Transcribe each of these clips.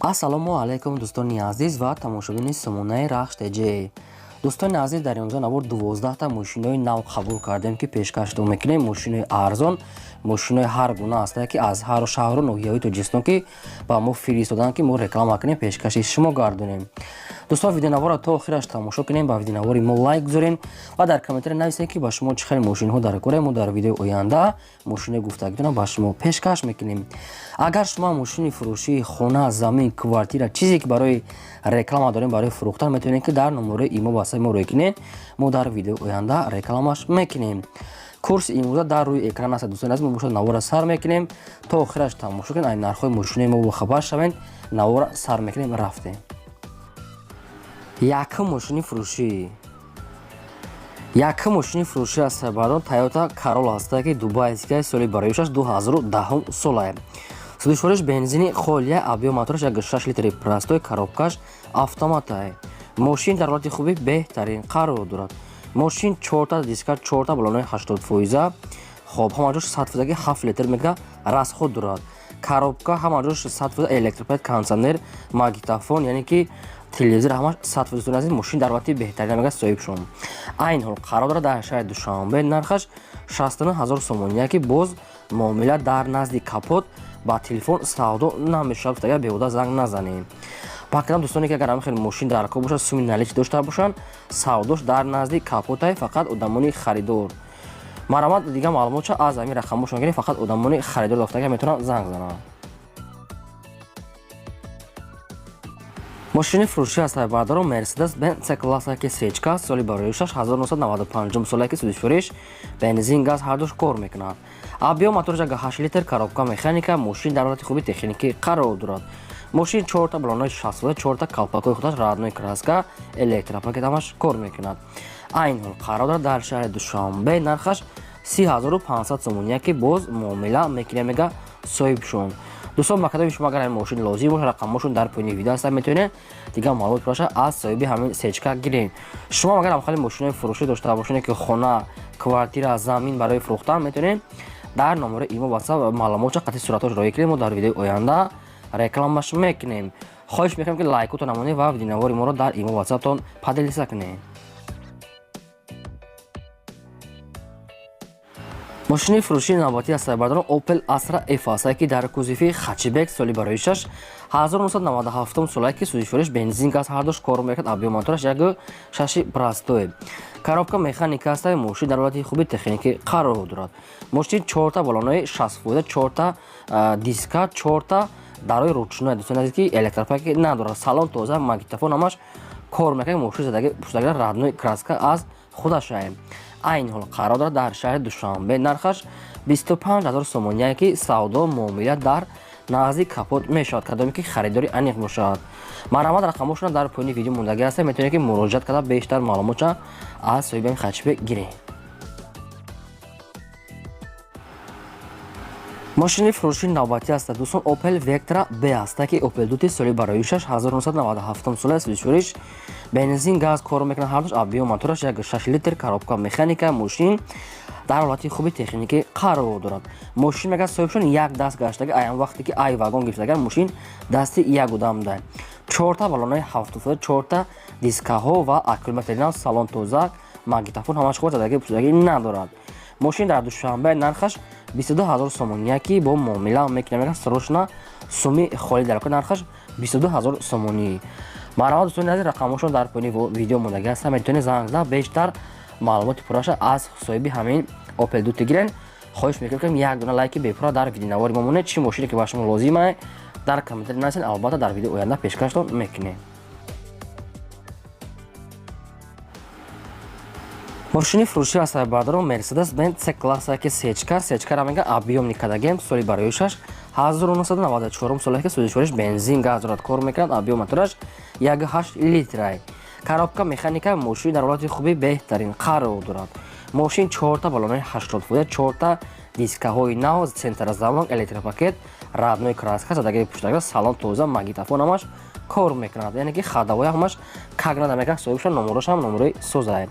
Ассалому алайкум, дӯстони азиз ва тамошобини сомонаи Рахш ТЖ. Дӯстони азиз, дар имрӯза навор 12та мошинои нав қабул кардем, ки пешкаштон мекунем. Мошинои арзон, мошинои ҳар гуна ҳастае, ки аз ҳар шаҳру ноҳияҳои Тоҷикистон, ки ба мо фиристоданд, ки мо реклама кунем, пешкаши шумо гардонем. Дӯстон, видеонаворро то охираш тамошо кунем, ба видеонавори мо лайк гузорем ва дар комментария нависем, ки ба шумо чӣ хел мошинҳо дар кора. Мо дар видеои оянда мошинои гуфтагитонро ба шумо пешкаш мекунем. Агар шумо мошини фурӯшии хона, замин, квартира, чизе ки барои реклама дорем, барои фурӯхтан, метавонед, ки дар номерои имо васаи мо рӯй кунед. Мо дар видеои оянда рекламаш мекунем. Курси имрӯза дар рӯи экран аст. Дӯстони азиз, мо бошад навора сар мекунем, то охираш тамошо кунед, ай нархҳои мошинои мо бохабар шавед. Навора сар мекунем, рафтем. Якум мошини фурӯшӣ, якум мошини фурӯшӣ аст, бардон, Тойота Королла ҳаста, ки дубайская, соли бароишаш 2010 солае. Сӯзишвориш бензини холия, объём мотораш 1,6 литри простой, коробкаш автоматае. Мошин дар ҳолати хуби беҳтарин қарор дорад. Мошин чорта диска, чорта балонои 80%. Хоб, ҳама ҷош 100%, 7 литр мега расход дорад. Коробка ҳама ҷош 100%, электропакет, кондитсионер, магнитофон, яъне ки телевизор, ҳамаш 100%. Азиз, мошин дар ҳолати беҳтарин мега соҳибшон. Айни ҳол қарор дорад дар шаҳри Душанбе, нархаш 69 000 сомонӣ, ки боз муомила дар назди капот, ба телефон савдо намешавад, агар беҳуда занг назанем. Бакадам дӯстоне, ки агар ҳамин хел мошин дар кор бошад, суми наличный дошта бошанд, савдош дар назди капотай, фақат одамони харидор марҳамат. Дигар маълумотша аз ҳамин рақамҳошон гирем. Фақат одамони харидор дофтага метавонанд занг зананд. Мошини фурӯшӣ аст, бардоро, Мерседес Бенз С класса, ки сечка, соли бароишаш 1995 соле, ки сӯзишвориш бензин, газ ҳардуш кор мекунад. Объём мотораш 8 литр, коробка механика. Мошин дар ҳолати хуби техникӣ қарор дорад. Мошин чорта балонои 60, чорта калпакҳои худаш родной краска, электропакет, ҳамаш кор мекунад. Айни ҳол қарор дорад дар шаҳри Душанбе, нархаш 30 500 сомонӣ, ки боз муомила мекунем, мега соҳибшон. Дӯстон, ба кадоми шумо агар ҳамин мошин лозим бошад, рақамҳошон дар поёни видео ҳастанд, метавонед дигар маълумот боша аз соҳиби ҳамин сечка гирем. Шумо агар ҳамхели мошинои фурӯшӣ дошта бошед, ки хона, квартира, замин барои фурӯхтан, метавонед дар номерои имо ватсап маълумотша қатъи суратҳош роҳӣ кунед. Мо дар видеои оянда рекламаш мекунем. Хоҳиш мекунем, ки лайкотон намонед ва видеонавори моро дар имо ватсаптон поделиться кунед. Мошини фурӯшии навбатӣ аст, бардорон, Opel Astra F аст, ки дар кузови хэтчбек, соли бароишаш 1997 солае, ки сӯзишвориш бензин, газ ҳардуш кор мекунад. Объём мотораш 1,6 простой, коробка механика аст. Мошин дар ҳолати хуби техникӣ қарор дорад. Мошин чорта балонои 60%, чорта диска, чорта дарои ручной, дӯстони азиз, ки электропакет надорад. Салон тоза, магнитофон, ҳамаш кор мекунад. Мошин задаги пуштагира родной краска аз худашае. Айни ҳол қарор дорад дар шаҳри Душанбе, нархаш 25 000 сомоние, ки савдо муомила дар назди капот мешавад. Кадоме ки харидори аниқ бошад, марҳамат, рақамҳошона дар поёни видео мондагӣ ҳаста, метавонед, ки муроҷиат карда, бештар маълумотша аз соҳиби хэтчбек гиред. Мошини фурӯшии навбатӣ аст, дӯстон, Opel Vectra B аст, ки Opel Duty, соли бароишаш 1997 сола, сӯзишвориш бензин, газ кор мекунад ҳардуш. Объём мотораш 1,6 литр, коробка механика. Мошин дар ҳолати хуби техникӣ қарор дорад. Мошин, мегӯяд соҳибшон, як даст гаштага, аям вақте ки ай вагон гирифтагар, мошин дасти як одамда. Чорта балонои 70, чорта дискаҳо ва аккумулятори нав, салон тоза, магнитофон, ҳамаш хуб, задаги пусудагӣ надорад. Мошин дар Душанбе, нархаш 22 000 сомонӣ, ки бо муомила мекунам, мегӯяд срочно суми холӣ дар нархаш 22 000 сомонӣ. Марҳамат, дӯстони азиз, рақамҳошон дар поёни видео мондагӣ ҳастанд, метавонед занг зада, бештар маълумоти пурраша аз соҳиби ҳамин Opel Duty гирен. Хоҳиш мекунем, як дона лайки бепурра дар видеонавори мо монед. Чӣ мошине ки ба шумо лозимае, дар комментарий нависед, албатта дар видеои оянда пешкаштон мекунем. Мошини фурӯшӣ аст, бардорон, Мерседес Бенз С класса, ки сечка, сечкара мега объёмный кадагем, соли бароишаш 1994 соле, ки сӯзишвориш бензин, газ дорад, кор мекунад. Объём мотораш 1,8 литрай, коробка механика. Мошин дар ҳолати хуби беҳтарин қарор дорад. Мошин чорта балонои 80%, чорта дискаҳои нав, центрозамок, электропакет, родной краска, задаги пуштага, салон тоза, магнитофон, ҳамаш кор мекунад, яъне ки ходовой ҳамаш как надо, мекунад соҳибшон. Номерошам номерои созае.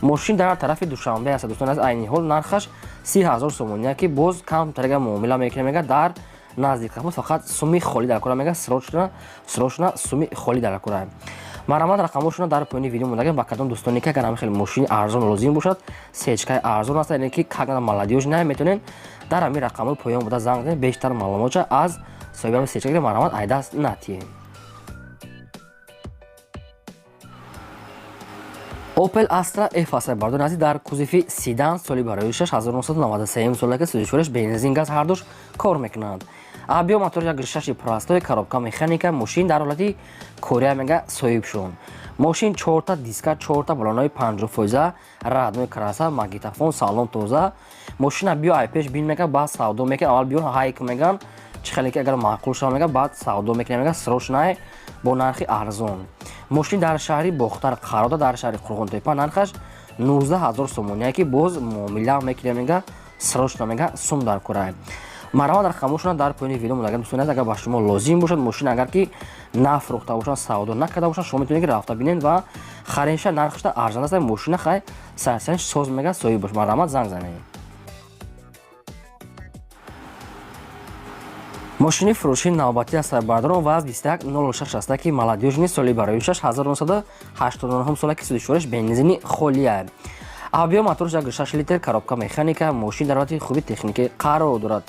Мошин дар тарафи Душанбе аст, дӯстон аз. Айни ҳол нархаш 30 000 сомонӣ, ки боз камтарега муомила мекунем, мега дар Наздик капот, фақат суми холӣ дар кора, мега, срочно, срочно суми холӣ дар кора. Марҳамат, рақамҳошона дар поёни видео мондагем. Ба кадом дӯстоне ки агар ҳамин хел мошини арзон лозим бошад, сечкаи арзон аст, яъне ки как молодёжь не, метавонед дар ҳамин рақамҳои поён буда занг занед, бештар маълумотша аз соҳиби сечка гиред. Марҳамат, айдаст натиҳем. Opel Astra F аст, бардор нази, дар кузови седан, соли барои 1993 сола, ки сӯзишвориш бензин, газ ҳардуш кор мекунанд. Объём мотор 1,6 простой, коробка механика. Мошин дар ҳолати кория, мега, соҳиб шуд. Мошин чорта диска, чорта балонои 50%, родной краска, магнитофон, салон тоза. Мошина биё, ай пеш бин, мега, баъд савдо мекунад. Аввал биё, ҳайк меган, чӣ хеле ки агар маъқул шава, мега, баъд савдо мекунад, мега, срочно, бо нархи арзон. Мошин дар шаҳри Бохтар қарор дорад, дар шаҳри Қурғонтепа. Нархаш 19 000 сомония, ки боз муомила мекунем, мега, срочно, мега, сум дар кора. Марҳамат, рақамҳошона дар поёни видео мондагем. Дӯстони азиз, агар ба шумо лозим бошад мошин, агар ки нафрӯхта бошанд, савдо накарда бошанд, шумо метавонед ки рафта бинед ва харенша. Нархашта арзан аст. Мошина хай сарсариш соз, мега, соҳиб бош. Марҳамат, занг занед. Мошини фурӯшии навбатӣ аст, бардорон, ВАЗ 2106 аст, ки молодёжный, соли барои 1989 сола, ки сӯзишвориш бензини холия. Объём моторш 1,6 литр, коробка механика. Мошин дар ҳолати хуби техникӣ қарор дорад.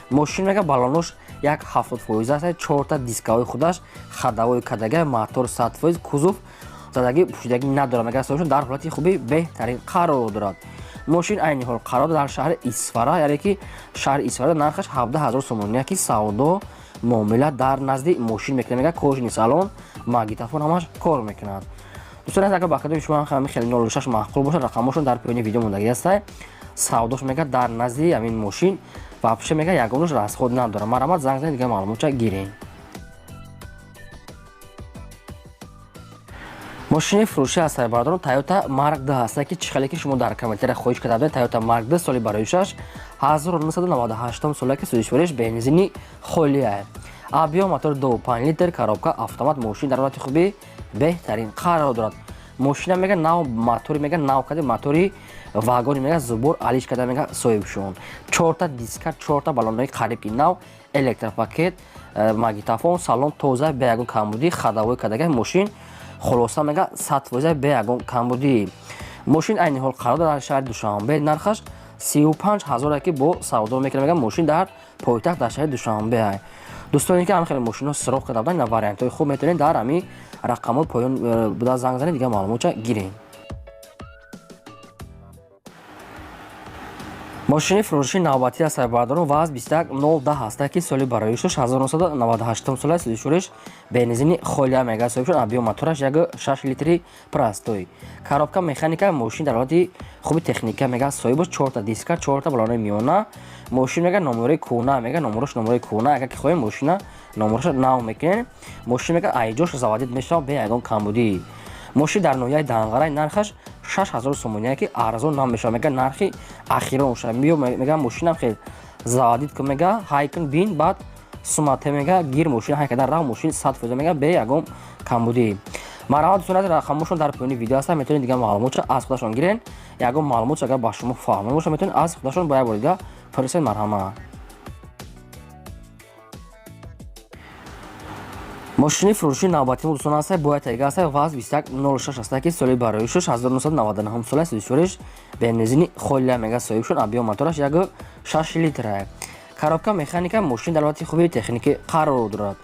Мошин, мега, баллонош як 70% аст, чорта дискаҳои худаш ходовой кадага, мотор 100%, кузов задагӣ пӯшидагӣ надорад, мега, соҳибшон дар ҳолати хуби беҳтарин қарор дорад. Мошин айни ҳол қарор дар шаҳри Исфара, яъне ки шаҳри Исфара. Нархаш 17 000 сомония, ки савдо муомила дар назди мошин мекунад, мега, кожаный салон, магнитофон, ҳамаш кор мекунад. Дӯстони азиз, агар ба кадоми шумо ҳамин хеле 06 маъқул бошад, рақамҳошон дар поёни видео мондагӣ ҳастай. Савдош, мега, дар назди ҳамин мошин вообще, мега, ягонаш расход надорад. Марҳамат, занг занед, дигар маълумотча гирем. Мошини фурӯшӣ аст, бардорон, Toyota Mark 2 ҳаст, ки чӣ хеле ки шумо дар комментария хоҳиш карда будед. Toyota Mark 2, соли барои 1998 сола, ки сӯзишвориш бензини холия. Объём мотор 2,5 литр, коробка автомат. Мошин дар ҳолати хуби беҳтарин қарор дорад. Мошина, мега, нав мотори, мега, нав карда, мотори вагони, мега, зубор алиш карда, мега, соҳибшон. Чорта диска, чорта баллонҳои қариб ки нав, электропакет, магнитофон, салон тоза, бе ягон камбудӣ, ходовой кардага. Мошин хулоса, мега, 100%, бе ягон камбудӣ. Мошин айни ҳол қарор дорад дар шаҳри Душанбе. Нархаш 35 000, ки бо савдо мекунад, мега. Мошин дар пойтахт, дар шаҳри Душанбе. Дӯстоне ки ҳамин хеле мошинҳо сироқ карда буданд, ина вариантҳои хуб, метавонед дар ҳамин рақамҳои поён буда занг занед, дигар маълумотча гиред. Мошини фурӯшии навбатӣ аст, бардорон, ВАЗ 21010 ҳаста, ки соли барои 1998 сола, сӯзишвориш бензини холия, мега, соҳиб шуд. Объём мотораш 1,6 литри простой, коробка механика. Мошин дар ҳолати хуби техника, мега, соҳиб, чорта диска, чорта балонои миёна. Мошин, мега, номерои кӯна, мега, номерош номерои кӯна. Агар ки хоҳем, мошина номероша нав мекунем. Мошин, мега, айҷош заводить мешавад, бе ягон камбудӣ. Мошин дар ноҳияи Данғарай, нархаш 6000 сомония, ки арзон намешавад, мега, нархи ахирон шава. Биё, мега, мошинам хел заводить кун, мега, ҳай кун, бин, баъд сумате, мега, гир. Мошин ҳай кардан рав, мошин 100%, мега, бе ягон камбудӣ. Марҳамат, дӯстони азиз, рақамҳошон дар поёни видео ҳастанд, метавонед дигар маълумотша аз худашон гирен. Ягон маълумотш агар ба шумо фаҳмо бошад, метавонед аз худашон бо як бори дига пурсед. Марҳамат. Мошини фурӯшии навбатии мо, дӯстон, ҳаста, бояд тайга ҳаста, ВАЗ 2106 ҳаста, ки соли барои 1999 сола, сӯзишвориш бензини холия, мега, соҳиб шуд. Объём мотораш 1,6 литра, коробка механика. Мошин дар ҳолати хуби техникӣ қарор дорад.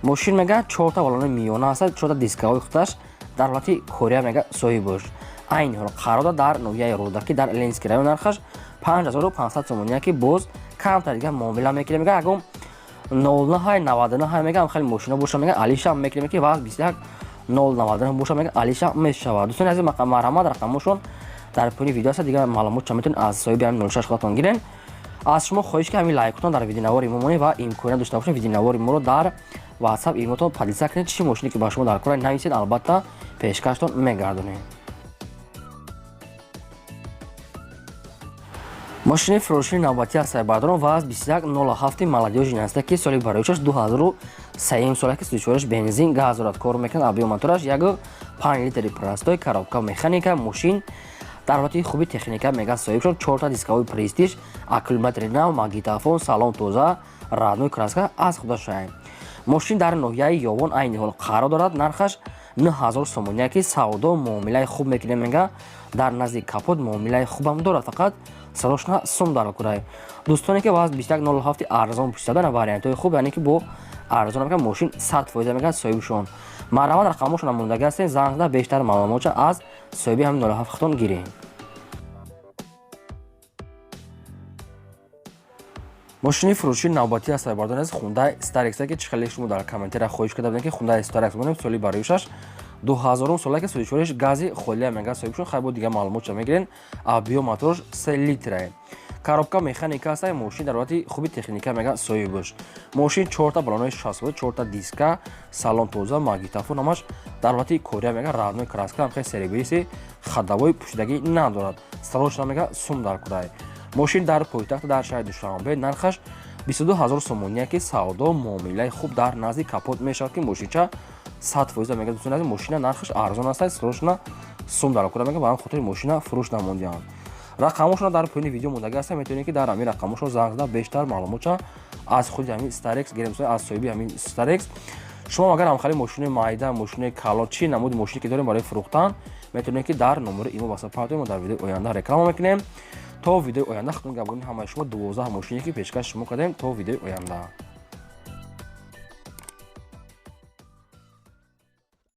Мошин, мега, чорта балони миёна ҳаста, чорта дискаҳои худаш дар ҳолати кория, мега, соҳиб бош. Айни ҳол қарор дорад дар ноҳияи Рӯдакӣ, дар Ленинский район. Нархаш 5500 сомония, ки боз камтар дига муомила мекунем, мега, ягон 09 99, мегам, хеле мошино боша, мега, алиша мекунем, ки ВАЗ 21 099 боша, мега, алиша мешавад. Дӯстони азиз, марҳамат, рақамҳошон дар поёни видео аст. Дигар маълумот ча метавонед аз соҳиби ҳамин 06 худатон гирен. Аз шумо хоҳиш ки ҳамин лайкотон дар видеонавори мо монед ва имконият дошта бошед, видеонавори моро дар WhatsApp имотон поделиться кунед. Чӣ мошине ки ба шумо дар кора, нависед, албатта пешкаштон мегардонем. Мошини фурӯшии навбатӣ аст, бардорон, ВАЗ 2107 молодёжный аст, ки соли бароишаш 2003 сола, ки сӯзишвориш бензин, газ дорад, кор мекунад. Объём мотораш 1,5 литри простой, коробка механика. Мошин Дар ҳолати хуби техника мега соҳибшон, чорта дисковой Престиж, аккумулятори нав, магнитофон, салон тоза, родной краска аз худашай. Мошин дар ноҳияи Ёвон айни ҳол қарор дорад. Нархаш 9000 сомония, ки савдо муомилаи хуб мекунем, мега. Дар назди капот муомилаи хубам дорад, фақат срочно сум дар курай. Дӯстоне ки ваз 2107 арзон пурсидадан, вариантҳои хуб, яъне ки бо арзон мега мошин 100% мега соҳибшон. Марҳамат, рақамошона мондаги ҳастем, занг зада бештар маълумотша аз соҳиби ҳамин 07 худтон гирем. Мошини фурӯшии навбатӣ аст, бардон аз Хундай Старекс, ки чӣ хеле шумо дар комментария хоҳиш карда будем, ки Хундай Старекс монем. Соли бароишаш 2000 сола, ки сӯзишвориш гази холия мега соҳибшон. Хай, бо дига маълумотша мегирен. Объём моторш 3 литра, коробка механика аст. Мошин дар ҳолати хуби техника мега соҳибш. Мошин чорта балонои шаствода, чорта диска, салон тоза, магнитофон, ҳамаш дар ҳолати кория мега, родной краска, ҳамхел серебристый, ходовой пӯшидагӣ надорад. Срочно мега сум дар курай. Мошин дар пойтахт, дар шаҳри Душанбе, нархаш 22 ҳазор сомония, ки савдо муомилаи хуб дар назди капот мешавад, ки мошинча 100% мега. Дӯстони азиз, мошина нархаш арзон аст, срочно сум дар кура мега, ба ҳам хотири мошина фурӯш намондиҳанд. Рақамошона дар поёни видео мондаги ҳастанд, метавонед, ки дар ҳамин рақамошон занг зада бештар маълумотша аз худи ҳамин Старекс гирем, аз соҳиби ҳамин Старекс. Шумо агар ҳамхали мошини майда, мошини калон, чӣ намуди мошине ки дорем барои фурӯхтан, метавонед, ки дар номери имо васф партоем, мо дар видеои оянда реклама мекунем. То видеои оянда, худтон гапони ҳамаи шумо, 12 мошине ки пешкаш шумо кардем. То видеои оянда.